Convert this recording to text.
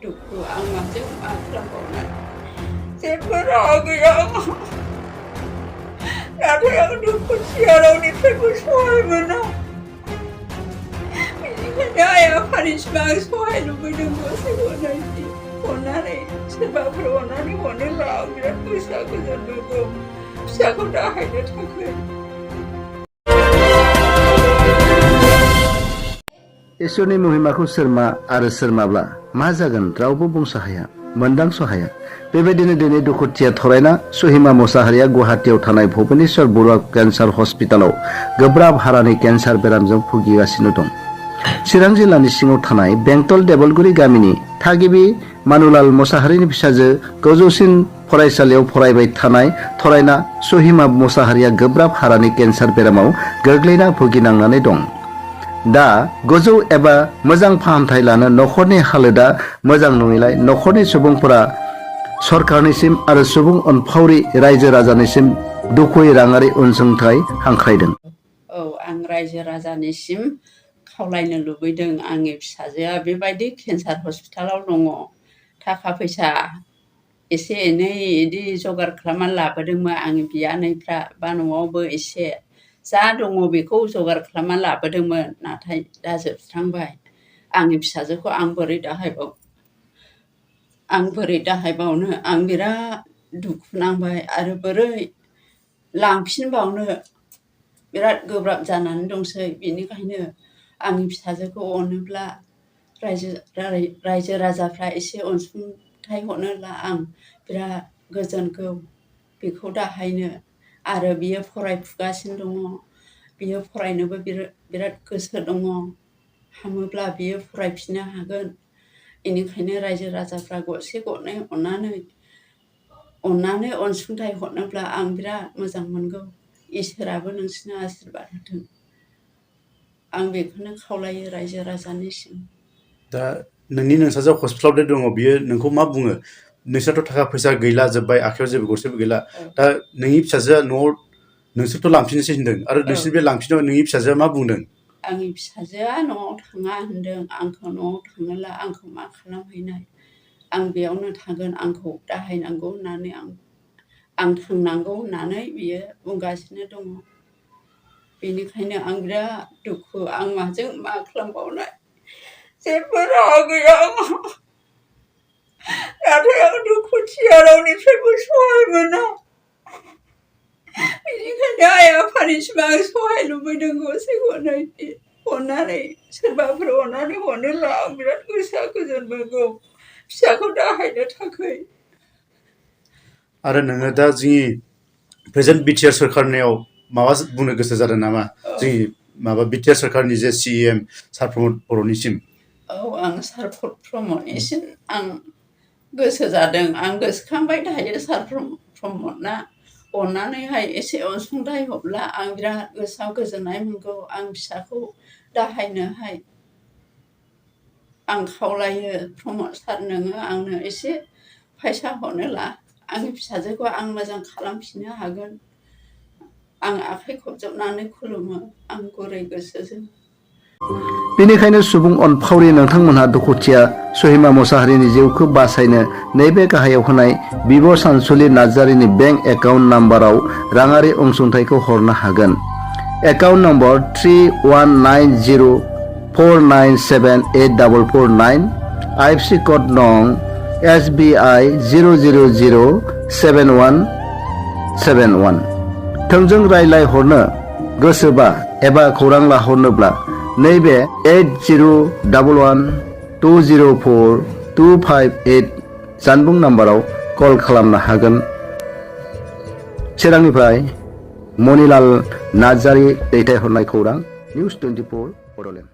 दुखु आं माजों मा खालामबावनो जेबो राहा गैया नाथाय आं दुखुथिया रावनिफ्रायबो सहाय मोना बेनिखायनो आइ आफानिसिम आं सहाय लुबैदों गसाइखौ अननानै सोरबाफोर अननानै हरनोब्ला आं बिराद गोसोआ गोजोन मोनगौ फिसाखौ दाहायनो थाखाय इसोरनि महिमाखौ सोरमा आरो सोरमाब्ला मा जागोन रावबो बुंस' हाया मोनदांस' हाया। बेबायदिनो दिनै दुखुथिया थरायना सहिमा मोसाहारिया गुवाहाटीयाव थानाय भुबनेश्वर बरुवा केन्सार हस्पिटालाव गोब्राब हारानि केन्सार बेरामजों भुगिगासिनो दं। चिरां जिल्लानि सिङाव थानाय बेंटल देबलगुरि गामिनि थागिबि मानुलाल मोसाहारिनि फिसाजो गोजौसिन फरायसालियाव फरायबाय थानाय थरायना सहिमा मोसाहारिया गोब्राब हारानि केन्सार बेरामाव गोग्लैना भुगिनांनानै दं। दा गोजौ एबा मोजां फाहामथाय लानो नखरनि हालोदा मोजां नङैलाय नखरनि सुबुंफोरा सरकारनिसिम आरो सुबुं अनफावरि रायजो राजानिसिम दुखुयै राङारि अनसुंथाइ हांख्रायदों। औ आं रायजो राजानिसिम खावलायनो लुबैदों आंनि फिसाजोआ बेबायदि केन्सार हस्पिटालाव दङ थाखा फैसा एसे एनै इदि जगार खालामना लाबोदोंमोन आंनि बियानैफ्रा बा न'आवबो एसे जा दङ बेखौ जगार खालामना लाबोदोंमोन नाथाय दा जोबस्रांबाय आंनि फिसाजोखौ आं बोरै दाहायबावनो आं बिराद दुखु नांबाय आरो बोरै लांफिनबावनो बिराद गोब्राब जानानै दंसै बेनिखायनो आंनि फिसाजोखौ अनोब्ला रायजो राजाफ्रा एसे अनसुंथाइ हरनोब्ला आं बिराद गोजोनगौ बेखौ दाहायनो आरो बियो फरायफुगासिनो दङ बियो फरायनोबो बिराद गोसो दङ हामोब्ला बियो फरायफिननो हागोन बेनिखायनो रायजो राजाफ्रा गरसे गरनै अननानै अनसुंथाइ हरनोब्ला आं बिराद मोजां मोनगौ इसोराबो नोंसिनो आशीर्बाद होथों आं बेखौनो खावलायो रायजो राजानिसिम। दा नोंसाजो हस्पिटालाव दङ बियो नोंखौ मा बुङो नोंसोरथ' थाखा फैसा गैला जोब्बाय आखायाव जेबो गरसेबो गैला दा नोंनि फिसाजोआ न'आव नोंसोरथ' लांफिननोसै होनदों आरो नोंसोर बे लांफिननायाव नोंनि फिसाजोआ मा बुंदों? आंनि फिसाजोआ न'आव थाङा होनदों आंखौ न'आव थाङोब्ला आंखौ मा खालामहैनाय आं बेयावनो थागोन आंखौ दाहायनांगौ होननानै आं थांनांगौ होननानै बियो बुंगासिनो दङ बेनिखायनो आं बिराद दुखु आं माजों मा खालामबावनाय जेबो राहा गैया नाथाय आं दुखुथिया रावनिफ्रायबो सहाय मोना बेनिखायनो आइ आफानिसिम आं सहाय लुबैदों गसाइखौ अननानै सोरबाफोर अननानै हरनोब्ला आं बिराद गोसोआ गोजोन मोनगौ फिसाखौ दाहायनो थाखाय। आरो नोङो दा जोंनि प्रेजेन्ट बिटिआर सरकारनियाव माबा बुंनो गोसो जादों नामा जोंनि माबा बिटिआर सरकारनि जे CM सार प्रमद बर'निसिम? औ आं सार प्रमदनिसिम आं गोसो जादों आं गोसोखांबाय थायो सार प्रमदना अननानैहाय एसे अनसुंथाइ हरब्ला आं बिराद गोसोआव गोजोननाय मोनगौ आं फिसाखौ दाहायनोहाय आं खावलायो प्रमद सार नोङो आंनो एसे फैसा हरनोला आंनि फिसाजोखौ आं मोजां खालामफिननो हागोन आं आखाइ खबजबनानै खुलुमो आं गुरै गोसोजों। बेनिखायनो सुबुं अनफावरि नोंथांमोनहा दुखुथिया सहिमा मोसाहारिनि जिउखौ बासायनो नैबे गाहायाव होनाय बिब' सानसुलि नार्जारिनि बेंक एकाउन्ट नाम्बाराव राङारि अनसुंथाइखौ हरनो हागोन। एकाउन्ट नम्बर 319049784449 IFC कड नं SBI 0007171 थोंजों रायलाय हरनो गोसोबा एबा खौरां लाहरनोब्ला नैबे 8011204258 जानबुं नाम्बाराव कल खालामनो हागोन। चिरांनिफ्राय मनिलाल नार्जारि दैथायहरनाय खौरां निउस 24 बड'लेण्ड।